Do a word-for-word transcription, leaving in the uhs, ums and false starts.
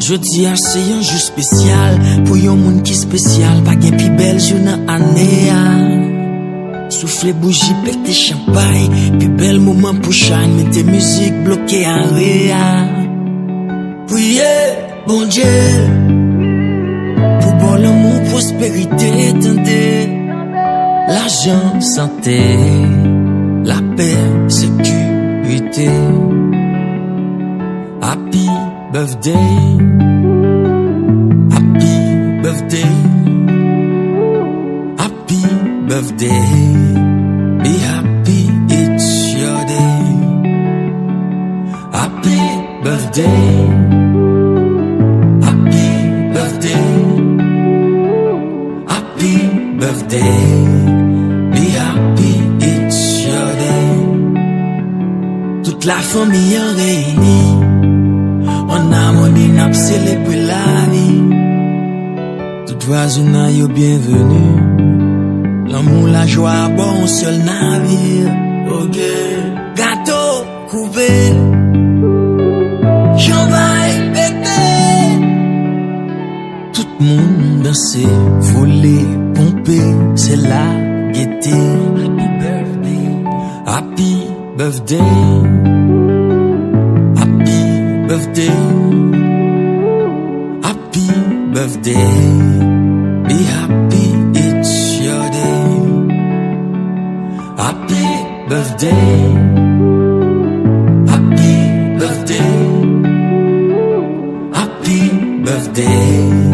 Jodi a se yon jou espesyal pou yon moun ki espesyal. Pa gen pi bèl jou nan ane a. Soufle bouji, pete chanpay, pi bèl moman pou shine. Mete mizik, bloke are a. Priye Bondye pou ba w lanmou, pwosperite, tande, lajan, sante, lapè, sekirite. Happy birthday. Happy birthday. Happy birthday. Be happy, it's your day. Happy birthday. Happy birthday. Happy birthday. Be happy, it's your day. Tout lafanmi an reyini. An amoni n ap selebre lavi. Tout vwazina yo byenveni. Lanmou, lajwa a bò yon sèl navir. Ok. Gato koupe. Chanpay pete. Tout moun danse, vole, ponpe, se la gete. Happy birthday. Happy birthday. Happy birthday. Happy birthday. Be happy, it's your day. Happy birthday. Happy birthday. Happy birthday.